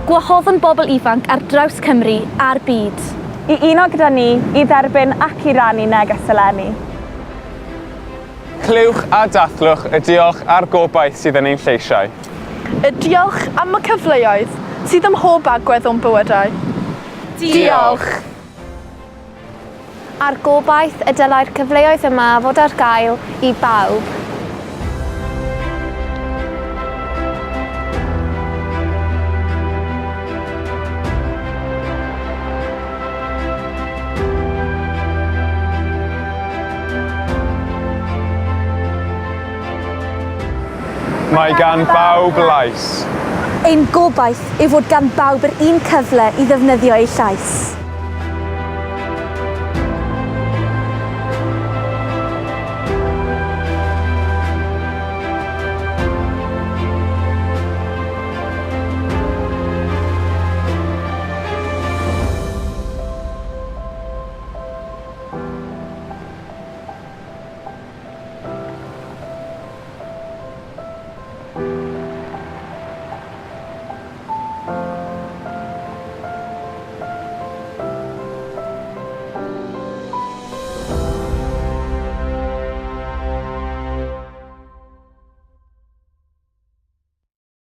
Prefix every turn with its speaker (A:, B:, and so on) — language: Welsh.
A: Gwahoddwn bobl ifanc ar draws Cymru a'r byd.
B: I uno gyda ni, i dderbyn ac i rannu neges eleni.
C: Clywch a dathlwch y diolch a'r gobaith sydd yn ein lleisiau.
D: Y diolch am y cyfleoedd sydd ym mhob agwedd o'n bywydau.
A: Diolch!
E: A'r gobaith y dylai'r cyfleoedd yma fod ar gael i bawb.
C: Mae gan bawb lais.
A: Ein gobaith yw fod gan bawb yr un cyfle i ddefnyddio eu llais.